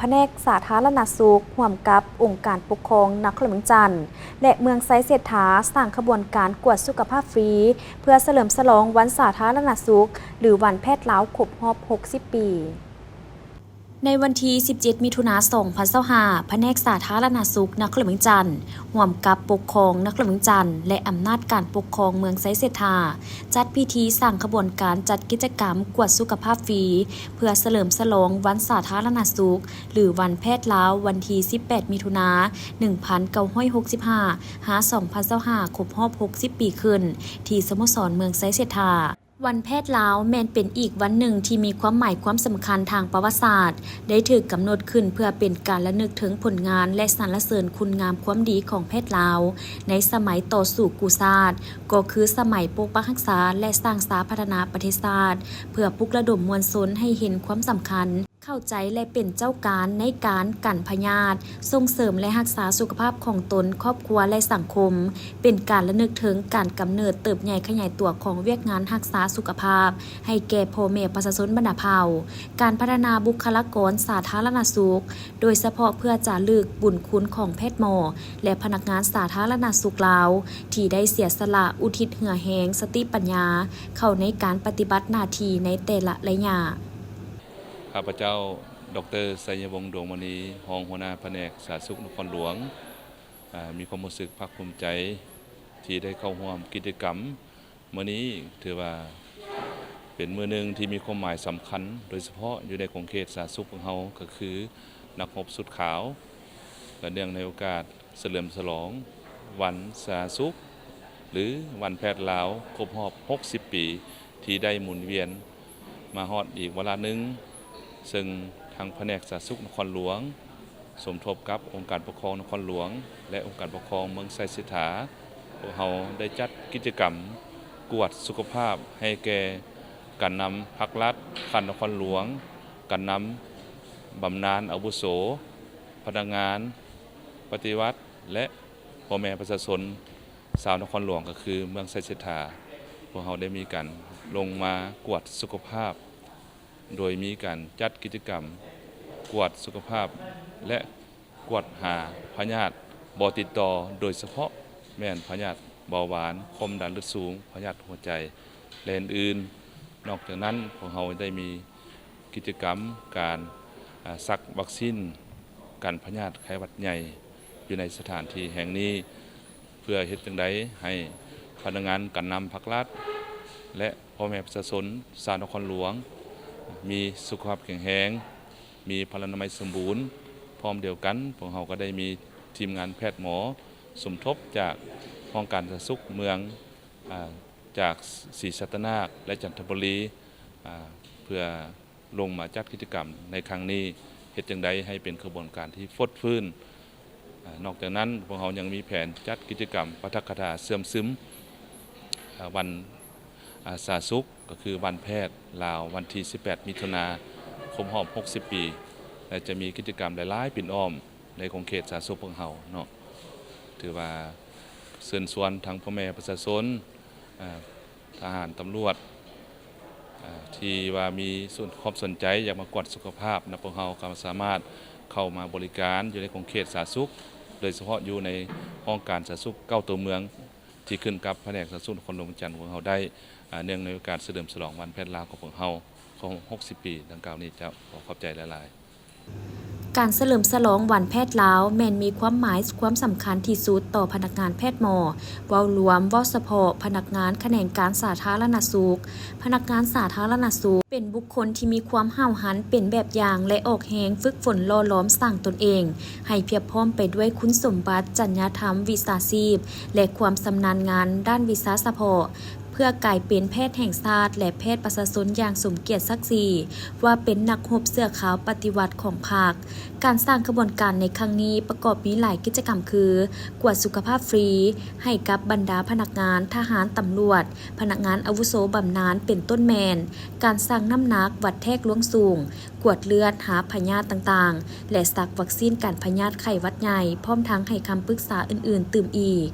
ພະແນກສາທາລະນະສຸກ ຮ່ວມກັບອົງການປົກຄອງນະຄອນຫຼວງວຽງຈັນ ແລະ ເມືອງໄຊເສດຖາ ສ້າງຂະບວນການກວດສຸຂະພາບຟຣີ ເພື່ອສະເຫຼີມສະຫຼອງວັນສາທາລະນະສຸກ ຫຼື ວັນແພດລາວ ຄົບຮອບຫົກສິບປີ. ໃນວັນທີສິບເຈັດ ມິຖຸນາ ສອງພັນຊາວຫ້າ ພະແນກສາທາລະນະສຸກນະຄອນຫຼວງວຽງຈັນ ຮ່ວມກັບປົກຄອງນະຄອນຫຼວງວຽງຈັນ ແລະ ອຳນາດການປົກຄອງເມືອງໄຊເສດຖາ ຈັດພິທີສ້າງຂະບວນການຈັດກິດຈະກຳກວດສຸຂະພາບຟຣີ ເພື່ອສະເຫຼີມສະຫຼອງວັນສາທາລະນະສຸກ ຫຼື ວັນແພດລາວ ວັນທີສິບແປດ ມິຖຸນາ ໜຶ່ງພັນເກົ້າຮ້ອຍຫົກສິບຫ້າ ຫາ ສອງພັນຊາວຫ້າ ຄົບຮອບຫົກສິບປີຂຶ້ນ ທີ່ສະໂມສອນເມືອງໄຊເສດຖາ. ວັນແພດລາວແມ່ນເປັນອີກວັນໜຶ່ງທີ່ມີຄວາມໝາຍຄວາມສຳຄັນທາງປະຫວັດສາດ, ໄດ້ຖືກກຳນົດຂຶ້ນເພື່ອເປັນການລະນຶກເຖິງຜົນງານ ແລະ ສັນລະເສີນຄຸນງາມຄວາມດີຂອງແພດລາວ ໃນສະໄໝຕໍ່ສູ້ກູ້ຊາດ, ກໍຄືສະໄໝປົກປັກຮັກສາ ແລະ ສ້າງສາພັດທະນາປະເທດຊາດ, ເພື່ອປຸກລະດົມມວນຊົນໃຫ້ເຫັນຄວາມສຳຄັນ, ເຂົ້າໃຈ ແລະ ເປັນເຈົ້າການໃນການກັນພະຍາດ, ສົ່ງເສີມ ແລະ ຮັກສາສຸຂະພາບຂອງຕົນ, ຄອບຄົວ ແລະ ສັງຄົມ, ເປັນການລະນຶກເຖິງການກຳເນີດ, ເຕີບໃຫຍ່ຂະຫຍາຍຕົວຂອງວຽກງານຮັກສາສຸຂະພາບໃຫ້ແກ່ພໍ່ແມ່ປະຊາຊົນບັນດາເຜົ່າ, ການພັດທະນາບຸກຄະລາກອນສາທາລະນະສຸກ, ໂດຍສະເພາະເພື່ອຈາລຶກບຸນຄຸນຂອງແພດໝໍ ແລະ ພະນັກງານສາທາລະນະສຸກລາວ ທີ່ໄດ້ເສຍສະຫຼະ ອຸທິດເຫື່ອແຮງ, ສະຕິປັນຍາ ເຂົ້າໃນການປະຕິບັດໜ້າທີ່ໃນແຕ່ລະໄລຍະ. ຂ້າພະເຈົ້າ ດອກເຕີ ໄຊຍະວົງ ດວງມະນີ ຮອງຫົວໜ້າພະແນກສາທາລະນະສຸກນະຄອນຫຼວງ ອາ ມີຄວາມຮູ້ສຶກພາກພູມໃຈທີ່ໄດ້ເຂົ້າຮ່ວມກິດຈະກຳມື້ນີ້. ຖືວ່າເປັນມື້ໜຶ່ງທີ່ມີຄວາມໝາຍສຳຄັນ, ໂດຍສະເພາະຢູ່ໃນຂົງເຂດສາທາລະນະສຸກຂອງເຮົາ ກໍຄືນັກຮົບຊຸດຂາວ ແລະ ເນື່ອງໃນໂອກາດ ສະເຫຼີມສະຫຼອງວັນສາທາລະນະສຸກ ຫຼື ວັນແພດລາວ ຄົບຮອບຫົກສິບປີ ທີ່ໄດ້ໝູນວຽນມາຮອດອີກວາລະໜຶ່ງ, ເຊິ່ງທາງພະແນກສາທາລະນະສຸກນະຄອນຫຼວງ ສົມທົບກັບອົງການປົກຄອງນະຄອນຫຼວງ ແລະ ອົງການປົກຄອງເມືອງໄຊເສດຖາ, ພວກເຮົາໄດ້ຈັດກິດຈະກຳກວດສຸຂະພາບໃຫ້ແກ່ການນຳພັກລັດຂັ້ນນະຄອນຫຼວງ, ການນຳບຳນານອາວຸໂສ, ພະນັກງານປະຕິບັດ ແລະ ພໍ່ແມ່ປະຊາຊົນຊາວນະຄອນຫຼວງ ກໍຄືເມືອງໄຊເສດຖາ, ພວກເຮົາໄດ້ມີການລົງມາກວດສຸຂະພາບ ໂດຍມີການຈັດກິດຈະກຳກວດສຸຂະພາບ ແລະ ກວດຫາພະຍາດບໍ່ຕິດຕໍ່, ໂດຍສະເພາະແມ່ນພະຍາດເບົາຫວານ, ຄວາມດັນເລືອດສູງ, ພະຍາດຫົວໃຈ ແລະ ອື່ນໆ. ນອກຈາກນັ້ນ, ພວກເຮົາໄດ້ມີ ກິດຈະກຳການ ອາ ສັກວັກຊີນກັນພະຍາດໄຂ້ຫວັດໃຫຍ່ຢູ່ໃນສະຖານທີ່ແຫ່ງນີ້ ເພື່ອເຮັດຈັ່ງໃດໃຫ້ພະນັກງານການນຳພັກລັດ ແລະ ພໍ່ແມ່ປະຊາຊົນຊາວນະຄອນຫຼວງ ມີສຸຂະພາບແຂງແຮງ, ມີພະລານາໄມສົມບູນ. ພ້ອມດຽວກັນ, ພວກເຮົາກໍໄດ້ມີທີມງານແພດໝໍສົມທົບຈາກຫ້ອງການສາທາລະນະສຸກເມືອງ ອາ ຈາກສີສັດຕະນາກ ແລະ ຈັນທະບູລີ ອາ ເພື່ອ ລົງມາຈັດກິດຈະກຳໃນຄັ້ງນີ້ ເຮັດຈັ່ງໃດໃຫ້ເປັນຂະບວນການທີ່ຟົດຟື້ນ. ອາ ນອກຈາກນັ້ນ, ພວກເຮົາຍັງມີແຜນຈັດກິດຈະກຳປາຖະກະຖາເຊື່ອມຊຶມ ອາ ວັນ ອາ ສາທາລະນະສຸກ ກໍຄືວັນແພດລາວ ວັນທີສິບແປດ ມິຖຸນາ ຄົບຮອບຫົກສິບປີ ແລະ ຈະມີກິດຈະກຳຫຼາຍໆ ປິ່ນອ້ອມໃນຂົງເຂດສາທາລະນະສຸກພວກເຮົາເນາະ. ຖືວ່າເຊີນຊວນທັງພໍ່ແມ່ປະຊາຊົນ ອາ ທະຫານ, ຕຳຫຼວດ ອາ ທີ່ວ່າມີສ່ວນ ຄວາມສົນໃຈຢາກມາກວດສຸຂະພາບນຳພວກເຮົາ ກໍສາມາດເຂົ້າມາບໍລິການຢູ່ໃນຂົງເຂດສາທາລະນະສຸກ, ໂດຍສະເພາະຢູ່ໃນຫ້ອງການສາທາລະນະສຸກເກົ້າຕົວເມືອງ ທີ່ຂຶ້ນກັບພະແນກສາທາລະນະສຸກນະຄອນຫຼວງວຽງຈັນຂອງເຮົາໄດ້, ອາ ເນື່ອງໃນໂອກາດສະເຫຼີມສະຫຼອງວັນແພດລາວຂອງພວກເຮົາ ຄົບຮອບຫົກສິບປີດັ່ງກ່າວນີ້. ເຈົ້າ ຂໍຂອບໃຈຫຼາຍໆ. ການສະເຫຼີມສະຫຼອງວັນແພດລາວ ແມ່ນມີຄວາມໝາຍຄວາມສຳຄັນທີ່ສຸດຕໍ່ພະນັກງານແພດໝໍ. ເວົ້າລວມ, ເວົ້າສະເພາະພະນັກງານຂະແໜງການສາທາລະນະສຸກ, ພະນັກງານສາທາລະນະສຸກເປັນບຸກຄົນທີ່ມີຄວາມຫ້າວຫັນເປັນແບບຢ່າງ ແລະ ອອກແຮງຝຶກຝົນຫຼໍ່ຫຼອມສ້າງຕົນເອງ ໃຫ້ພຽບພ້ອມໄປດ້ວຍຄຸນສົມບັດ, ຈັນຍາທຳ, ວິຊາຊີບ ແລະ ຄວາມຊຳນານງານດ້ານວິຊາສະເພາະ. ເພື່ອກາຍເປັນແພດແຫ່ງຊາດ ແລະ ແພດປະຊາຊົນຢ່າງສົມກຽດສັກສີ ວ່າເປັນນັກຮົບເສື້ອຂາວປະຕິວັດຂອງພັກ. ການສ້າງຂະບວນການໃນຄັ້ງນີ້ປະກອບມີຫຼາຍກິດຈະກຳຄື ກວດສຸຂະພາບຟຣີໃຫ້ກັບບັນດາພະນັກງານ, ທະຫານ, ຕຳຫຼວດ, ພະນັກງານອາວຸໂສບຳນານ ເປັນຕົ້ນແມ່ນ ການຊັ່ງນ້ຳໜັກ, ວັດແທກລວງສູງ, ກວດເລືອດຫາພະຍາດຕ່າງໆ ແລະ ສັກວັກຊີນກັນພະຍາດໄຂ້ຫວັດໃຫຍ່, ພ້ອມທັງໃຫ້ຄຳປຶກສາອື່ນໆຕື່ມອີກ.